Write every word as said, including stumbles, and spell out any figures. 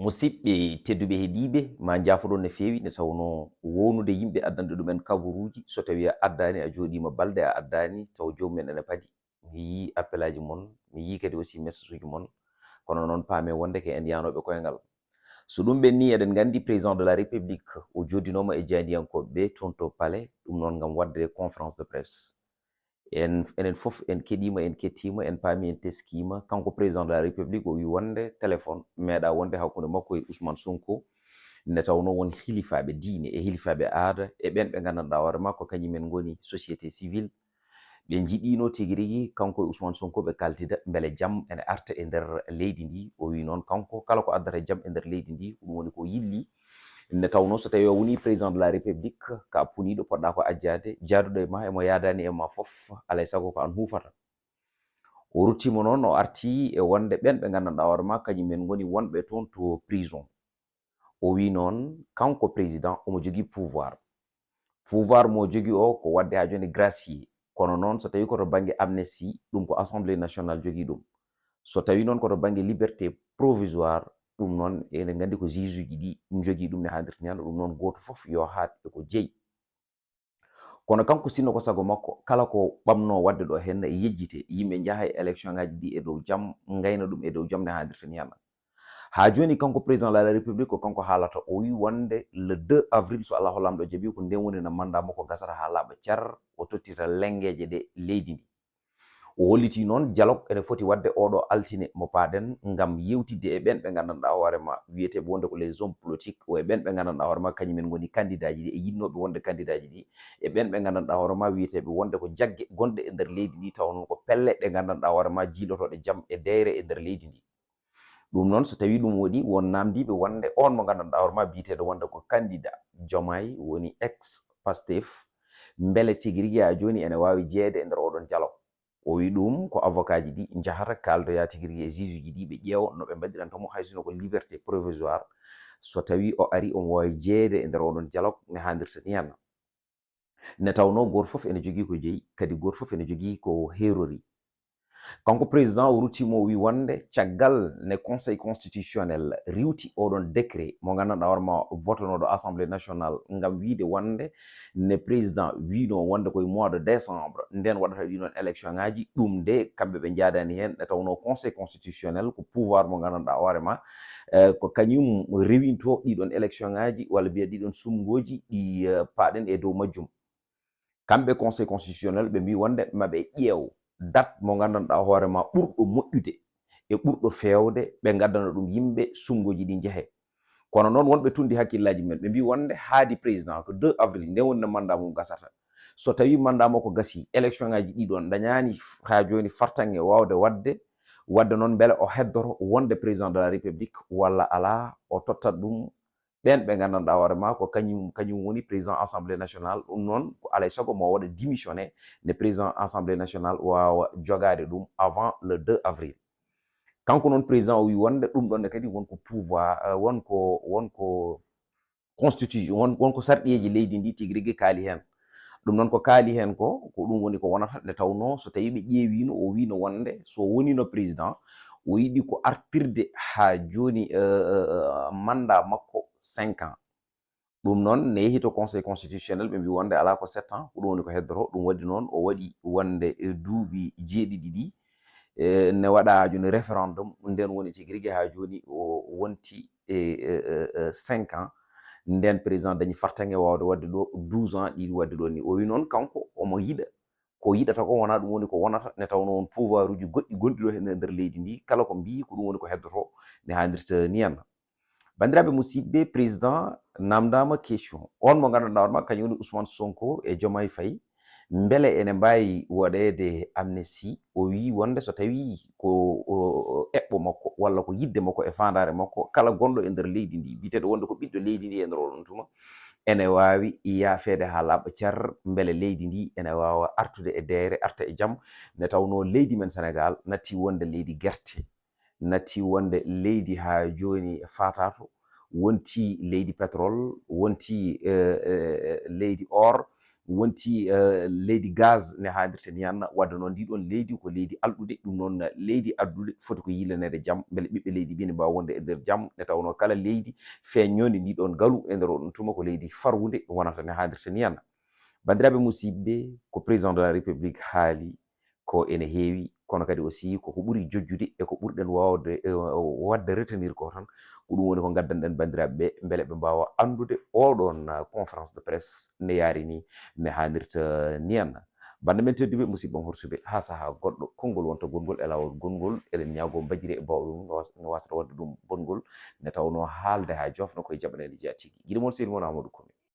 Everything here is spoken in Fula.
Musidɓe tedduɓe heɗiiɓe, ma njaafoɗon no feewi, nde tawnoo wownude yimɓe, addande ɗumen kabaruuji, so tawii a addaani, a jooɗiima balɗe, a addaani, taw joomum en ene padi. Mi yii appelaaji mon, mi yii kadi aussi message uji mon, kono noon paamen wonde ko en yahnooɓe koyngal. So ɗum ɓennii, eɗen nganndi président de la République o jooɗinooma e jaayndiyankooɓe ɓe toon to palais, ɗum noon ngam waɗde conférence de presse. En, enen fof en keɗiima, en kettiima, en paami, en teskiima. Kanko président de la République o wii wonde téléphone meeɗaa wonde hakkunde makko e Ousmane Sonko, nde tawnoo won hilifaaɓe diine e hilifaaɓe aada e ɓeen ɓe nganndanɗaa hoore maa ko kañum en ngoni société civile. Ɓe njiɗiino tigi rigi kanko e Ousmane Sonko ɓe kaltida mbele jam ene arta e nder leydi ndi. O wii noon kanko kala ko addata jam e nder leydi ndi, ɗum woni ko yilli. Nde tawnoo so tawii o wonii président de la République, ka puniiɗo poɗɗaa ko ajjaade, jaaduɗo e ma, emo yaadaani e ma fof, alaa e sago ko aan huufata. O ruttiima noon, o artii e wonde ɓeen ɓe nganndanɗaa hoore maa, kañum en ngoni wonɓe toon to prison. O wii noon, kanko président, omo jogii pouvoir. Pouvoir mo jogii o ko waɗde haa jooni gracier. Kono noon, so tawii ko to bannge amnistie, ɗum ko Assemblée nationale jogii ɗum. So tawii noon ko to bannge liberté provisoire, ɗum noon, eɗen nganndi ko juge uji ɗi njogii ɗum ne haadirta ni hannde, ɗum noon gooto fof yo haat e ko jeyi. Kono kanko sinno ko sago makko, kala ko ɓamnoo waɗde ɗo heen, e yejjite, yimɓe njaha e élection ngaji ɗi e dow jam, ngayna ɗum e dow jam ne haadirta ni hannde. Haa jooni kanko président de la République ko kanko haalata, o wii wonde le deux avril, so Allahu Laamɗo jaɓii, ko ndeen woni no mandat makko gasata haa laaɓa car, o tottita lenngeeje ɗe leydi ndi. O hollitii noon dialogue ene foti waɗde ooɗo altine mo paaɗen ngam yewtidde e ɓeen ɓe nganndanɗaa hoore ma wiyeteeɓe wonde ko les hommes politiques, o e ɓeen ɓe nganndanɗaa hoore ma kañum en ngoni kandidaaji ɗi e yiɗnooɓe wonde kandidaaji ɗi, e ɓeen ɓe nganndanɗaa hoore ma wiyeteeɓe wonde ko jagge gonɗe e nder leydi ndi, tawa noon ko pelle ɗe nganndanɗaa hoore ma jiilotooɗe jam e deeyre e nder leydi ndi. Ɗum noon, so tawii ɗum woni, won naamndiiɓe wonde oon mo nganndanɗaa hoore ma biyeteeɗo wonde ko candidat Diomaye woni ex Pastef, mbele tigi rigi haa jooni ene waawi jeyeede e nder ooɗoon dialogue. O wii ɗum ko avocat ji ɗi njahata kaaldoya tigi rigi e juge uji ɗi, ɓe ƴeewa no ɓe mbaɗiranta mo, hay sinno ko liberté provisoire, so tawii o arii omo waawi jeyeede e nder ooɗoon dialogue ne haadirta ni hannde. Nde tawnoo gooto fof ene jogii ko jeyi, kadi gooto fof ene jogii ko heerori. Kanko président o ruttiima o wii wonde caggal ne Conseil constitutionnel riiwti ooɗoon décret mo nganndanɗaa hoore ma votonooɗo Assemblée nationale ngam wiide wonde ne président wiinoo wonde ko e mois de décembre ndeen waɗata ɗii ɗoon élection ngaji, ɗum de kamɓe ɓe njaadaani heen, nde tawnoo Conseil constitutionnel ko pouvoir mo nganndanɗaa hoore ma, eh, ko kañum rewintoo ɗii ɗoon élection ngaji walla mbiya ɗii ɗoon sumngooji ɗi, eh, paaɗen e dow majjum. Kamɓe Conseil constitutionnel ɓe mbii wonde ma ɓe ƴeew date mo nganndanɗaa hoore ma ɓurɗo moƴƴude e ɓurɗo feewde, ɓe ngaddana ɗum yimɓe sumngooji ɗi njehe. Kono noon wonɓe tunndi hakkillaaji men, ɓe mbii wonde haadi président ko deux avril nde woni no mandat mum gasata. So tawii mandat makko gasii, élection ngaji ɗii ɗoon dañaani f-, haa jooni fartaŋŋe waawde waɗde, waɗde noon mbele o heddoto wonde président de la République walla alaa, o tottat ɗum ɓeen ɓe nganndanɗaa hoore ma ko kañum, kañum woni président Assemblée nationale. Ɗum noon ko alaa e sago mo waɗa démissionné nde président Assemblée nationale waawa jogaade ɗum avant le deux avril. Kanko noon président o wii wonde ɗum ɗoon ne kadi won ko pouvoir, eh, won ko, won ko constitution, won, won ko sarɗiyeeji leydi ndi tigi rigi kaali heen. Ɗum noon ko kaali heen ko, ko ɗum woni ko wonata nde tawnoo so tawii ɓe ƴeewiino, o wiino wonde so woniino président, o yiɗi ko artirde haa jooni, eh, eh, eh, mandat makko cinq ans. Ɗum noon ne yehi to Conseil constitutionnel, ɓe mbii wonde alaa ko sept ans, ko ɗum woni ko heddoto. Ɗum waɗi noon o waɗi wonde, eh, duuɓi jeeɗiɗi ɗi, eh, ne waɗa haa jooni référendum, ndeen woni tigi rigi haa jooni o wonti e, e, e, e, cinq ans, ndeen président dañi fartaŋŋe waawde waɗde ɗo douze ans ɗi waɗde ɗo ni. O wi noon kanko omo yiɗa, ko yiɗata ko wonaa ɗum woni ko wonata, nde tawnoo won pouvoir uji goɗɗi gonɗi ɗo e nder leydi ndi, kala ko mbii ko ɗum woni ko heddoto, ne haadirta ni henna. Banndiraaɓe musidɓe, président naamndaama question. Oon mo nganndanɗaa hoore maa, kañum woni Ousmane Sonko e Diomaye Faye, mbele ene mbaawi waɗeede amnistie? O wii wonde so tawii ko, o, o, eɓɓo makko walla ko yiɗde makko e faandaare makko, kala gonɗo e nder leydi ndi, biyeteeɗo wonde ko ɓiɗɗo leydi ndi e nder oɗon tuma, ene waawi yaafeede haa laaɓa cer, mbele leydi ndi ene waawa artude e deeyre, arta e jam, nde tawnoo leydi men Senegaal natti wonde leydi gerte, natti wonde leydi haa jooni faataato, wonti leydi pétrole, wonti, eh, eh, leydi or, wonti eh, leydi gaz ne haadirta niyanna. Wadde noon, ndi ɗoon leydi ko leydi alɗude, ɗum noon leydi addude foti ko yillaneede jam, mbele ɓiɓɓe leydi ɓe ne mbaawa wonde e nder jam, nde tawnoo kala leydi feeñnondi ndi ɗoon ngalu e nder oɗon tuma ko leydi farwude, ɗum wonata ne haadirta niyanna. Banndiraaɓe musidɓe, ko président de la République haali ko ene heewi, kono kadi aussi koko ɓuri jojjude e ko ɓurɗen waawde eh, waɗde retenir ko tan, ko ɗum woni ko ngaddanɗen banndiraaɓe ɓe, mbele ɓe mbaawa anndude oɗoon eh, conférence de presse ne yaari ni, ne haanirta niyanna. Bannde men tedduɓe, musidɓe horsuɓe, haa sahaa goɗɗo, konngol wonta gonngol e laawol gonngol, eɗen ñaagoo mbajiri e baawɗo mum, no was-, no wasata waɗde ɗum bonngol, nde tawnoo haalde haa joofna koye jaɓaneede jaatigi. Giɗo mon sehil mon Amadou Kono.